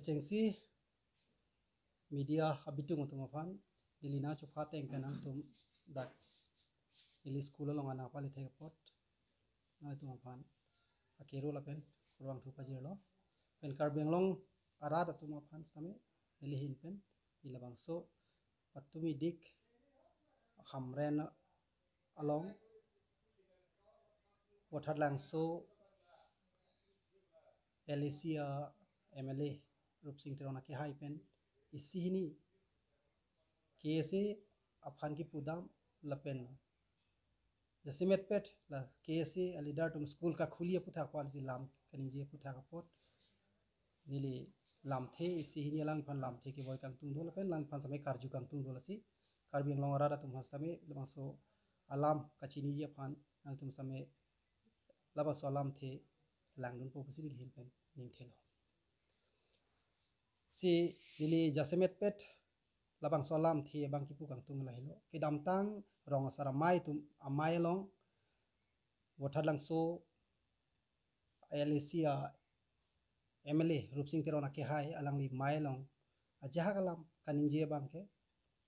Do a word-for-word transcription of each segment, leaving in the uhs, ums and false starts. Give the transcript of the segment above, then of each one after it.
Chengsi media abitung atum aphan, neli nangchepha ateng pen nangtum dak neli school along anang pali thek apot nangtum aphan akero lapen kurvangthu pajirlo. Pen Karbi Anglong arat atum aphan sitame neli ahin pen neli labangso patumi dik Hamren along Vothatlangso L A C a M L A Rupsing Teron akehai pen isi hini K S A aphan kipudam lapen jasemet pet la K S A a leader atum school kakhuli aputhak apot si lam kaningje aputhak apot neli lamthe isi hini alangphan lamthe kevoi kangtung do lapen alangphan sitame karju kangtung do, lasi Karbi Anglong arat atum aphan sitame labangso alam kachiniji aphan nangtum sitame labangso alamthe langdunpo pusi neli ahin pen ningthelo. Si neli jasemet pet labangso alamthe abang kipu kangtung lahelo. Kedamtang rong asar amei atum amei along Vothatlangso L A C a M L A Rupsing Teron akehai alangli mei along ajahak alam kaningje abangke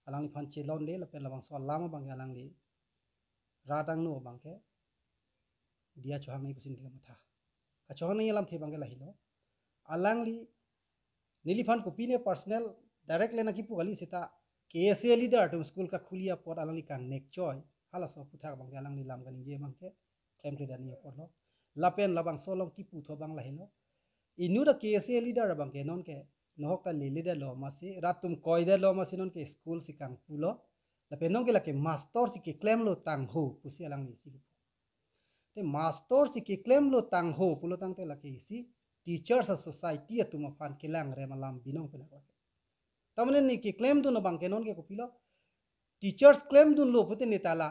alangliphan chelonde lapen labangso alam abangke alangli rat angno abangke diya chohang nangji pusi neli kamatha. Kachohang nangji alamthe abangke lahelo. Alangli neliphan kopine personal direct le nangkipu kali seta K S A leader atum school kakhuli apot alangli kangnek choi. Halaso aputhak abangke alangli lam kaningje abangke klemkledet nangji apotlo. Lapen labangso along kipu tho abang lahelo. Inut a K S A leader abangke nonke nohok ta leledetlo amatsi rat atum koidetlo amatsi nonke school si kangpulo. Lapen nonke lake master si keklemlo tangho pusi alangli isi kipu. Te master si keklemlo tangho pulo tangte lake isi teachers a society atum aphan kelang rem alam binong pen lake. Tamane ne keklemdun abangke nonke kopilo? Teachers klemdunlo pute ne ta la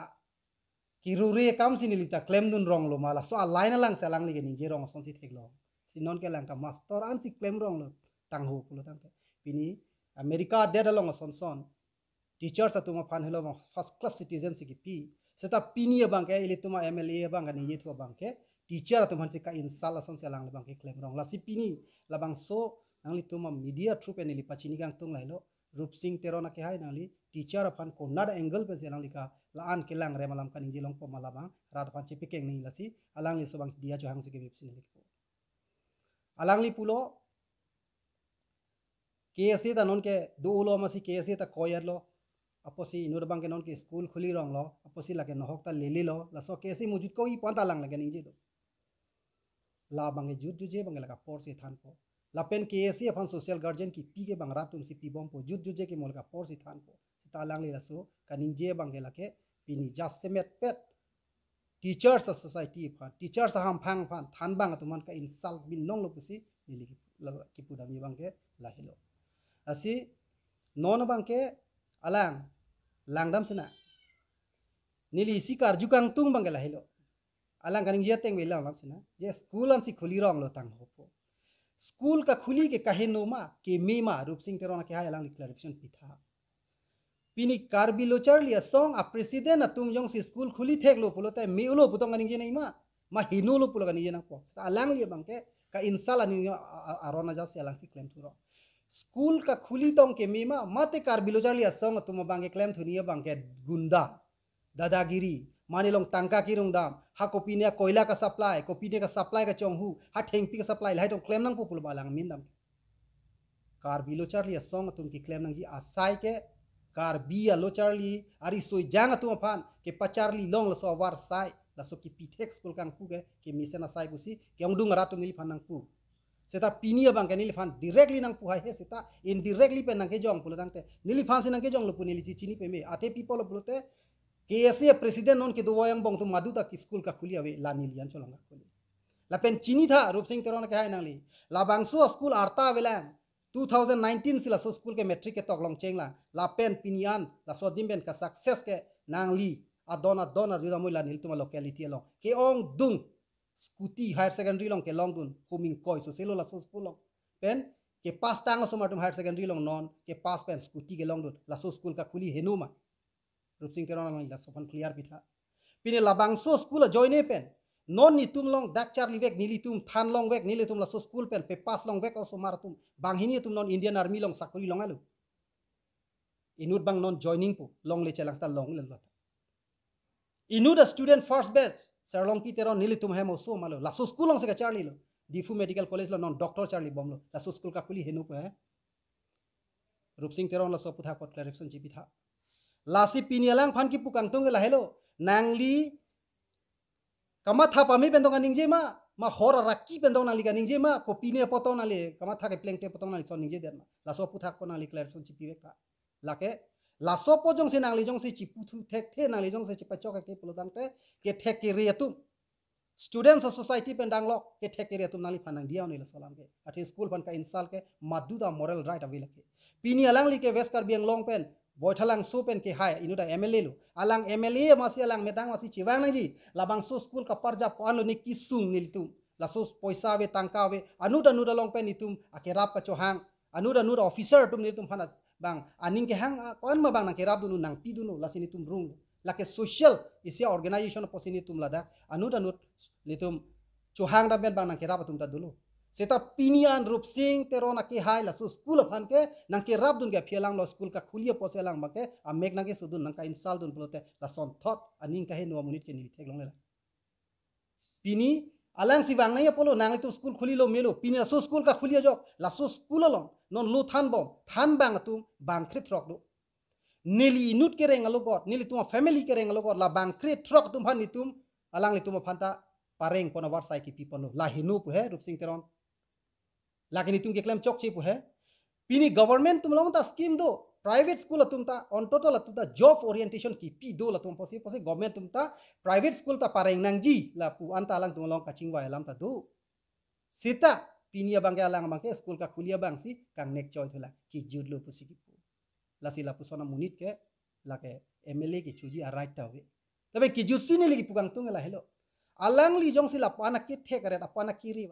kirure akam si neli ta klemdun ronglo ma, laso a line alang si alangli keningje rong asonsi theklong. Si nonke lang ta master an si klem ronglo tangho pulo tangte. Pini America adet along ason son teachers atum aphan helo abang first class citizen si kipi. Seta pini abangke ilitum a M L A abang kaningje thu abangke teacher atum aphan si ka-insult asonsi alangli abangke klem rong. Lasi pini labangso nanglitum a media through pen neli pachini kangtung lahelo. Rupsing Teron akehai nangli teacher aphan konat angle pensi alangli ka la-an kelang rem alam kaningje longpo ma labang rat aphan chepekeng nangji, lasi alangli laso abang diya chohang si keme pusi neli kipu. Alangli pulo K S A ta nonke dolo amatsi K S A ta koyatlo. Apotsi inut abangke nonke school khuli ronglo. Apotsi lake nohok ta lelelo. Laso K S A mujut ko-i pu-an ta alang lake ningje do. La abangke jut juje abangke lake apor si thanpo. Lapen K S A aphan social guardian kipi ke abang rat atum si pibompo. Jut juje ke mo lake apor si thanpo. Seta alangli laso kaningje abangke lake pini jasemet pet teachers a society aphan, teachers ahamphang aphan thanbang atum aphan ka-insult binonglo pusi neli kip-, la-, kipudamji abangke lahelo. Lasi non abangke alang langdam sina. Neli isi karju kangtung abangke lahelo. Alang kaningje ateng ave langdam sina. Je school ansi khuli ronglo tangho pu. School kakhuli ke kaheno ma, keme ma, Rupsing Teron akehai alangli clarification pitha. Pini Karbi Lo Charli Asong a president atum jongsi school khuli theklo pulote me-olo pu tong kaningje nangji ma, ma henolo pulo kaningje nangpo. Seta alangli abangke ka-insult aning a, a, aron ajat si alangsi klem thurong. School kakhuli tong keme ma, mate Karbi Lo Charli Asong atum abangke klem thuni abangke gunda, dadagiri, mane along tangka kirung dam, ha kopine koila ka-supply, kopine ka-supply kachonghu, ha thengpi ka-supply, lahai tong klem nangpo pulo ba alang amin dam. Karbi Lo Charli Asong atum keklem nangji asai ke, Karbi a Lo Charli, ari soi jang atum aphan, kepacharli long laso avar sai, laso kipi thek school kangpu ke, kemesen asai pusi, ke-ongdung arat atum neliphan nangpu. Seta pini abangke neliphan directly nangpu hai he seta, indirectly pen nangkejong pulo tangte, neliphan si nangkejonglo pu neli chechini peme, ate pi pulo pulote, K S A president non kedo wayang bong atum madu ta ke school kakhuli ave, la neli an cholong kakhuli. Lapen chinitha Rupsing Teron akehai nangli. Labangso a school arta avelang. Two thousand nineteen si laso school ke matric ketok longcheng lang. Lapen pini an laso adim pen ka-success ke nangli adon adon arju damnoi la nelitum a locality along. Ke-ongdung scooty higher secondary along kelongdun. Huming koi so selo laso school along. Pen ke-pass tang osomar atum higher secondary along non ke-pass pen scooty kelongdun. Laso school kakhuli heno ma. Rupsing Teron alangli laso aphan clear pitha. Pini labangso school ajoine pen Non netum along dak charlivek, nelitum than longvek, nelitum laso school pen pe pass longvek osomar atum. Banghini atum non Indian Army along sakori long alo. Inut abang non joining pu, longle chelang seta longle lo. Inut a student first batch, Sir Longki Teron nelitum hem osomar lo. Laso school alongsi kacharlilo. Diphu Medical College along non doctor charlibomlo. Laso school kakhuli heno pu he. Rupsing Teron laso aphuthak apot clarification chipitha. Lasi pini alangphan kipu kangtung ke lahelo. Nangli kamatha pame pen tong kaningje ma, ma hor araki pen tong nangli kaningje ma, kopine apot tong nangli, kamatha keplengte apot tong nangli son ningjedet ma. Laso aphuthak apot nangli clarification chipivek tha. Lake, laso apot jongsi nangli jongsi chiputhu thekthe, nangli jongsi chipachok thekthe pulo tangte, kethek kere atum. Students society pen danglok, kethek kere atum nangliphan nangdiya un-e laso alam ke. Athe school aphan ka-insult ke, madu ta moral right ave lake. Pini alangli ke West Karbi Anglong pen, Baithalangso pen kehai, inut a M L A lo. Alang M L A masi alang medang masi chevang nangji. Labangso school kaparjap ko-an lo ne kesung nelitum. Laso poisa ave, tangka ave, anut anut along pen netum akerap kachohang. Anut anut officer atum nelitum aphan bang aning kehang, ah, ko-an ma bang nangkerapdunlo, nangpidunlo, lasi netum rung. Lake social isi a-organization apotsi netum ladak anut anut netum chohang dam pen bang nangkerap atum ta dolo. Seta pini an Rupsing Teron akehai laso school aphan ke nangkerapdun ke aphi alanglo, school kakhuli apotsi alang abang ke amek nangkesodun, nangka-insult dun pulote, lasonthot aning kaheno amonit ke neli theklongle lang. Pini alangsi vang nangji apotlo, nanglitum school khulilo melo, pini laso school kakhuli ajok, laso school along non lo thanbom, than abang atum bangkre throk do. Neli inut kereng alogot, nelitum a-family kereng alogot, la bangkre throk atum aphan netum, alanglitum aphan ta pareng pon avarsai kipi ponlo. La heno pu he Rupsing Teron. Lake netum keklem chokche pu he. Pini government atum along ta scheme do. Private school atum ta, ontoto latum ta job orientation kipi do latum apotsi, apotsi government atum ta private school ta pareng nangji lapu anta alangtum along kachingvai alam ta do. Seta pini abang ke alang abang ke school kakhuli abangsi kangnek choi thula, kejutlo pusi kipu. Lasi lapuson amonit ke lake M L A kechoji a-right ta ave. Lapen kejutsi neli kipu kangtung lahelo. Alangli jongsi lapu-an akethek aret, apu-an akiri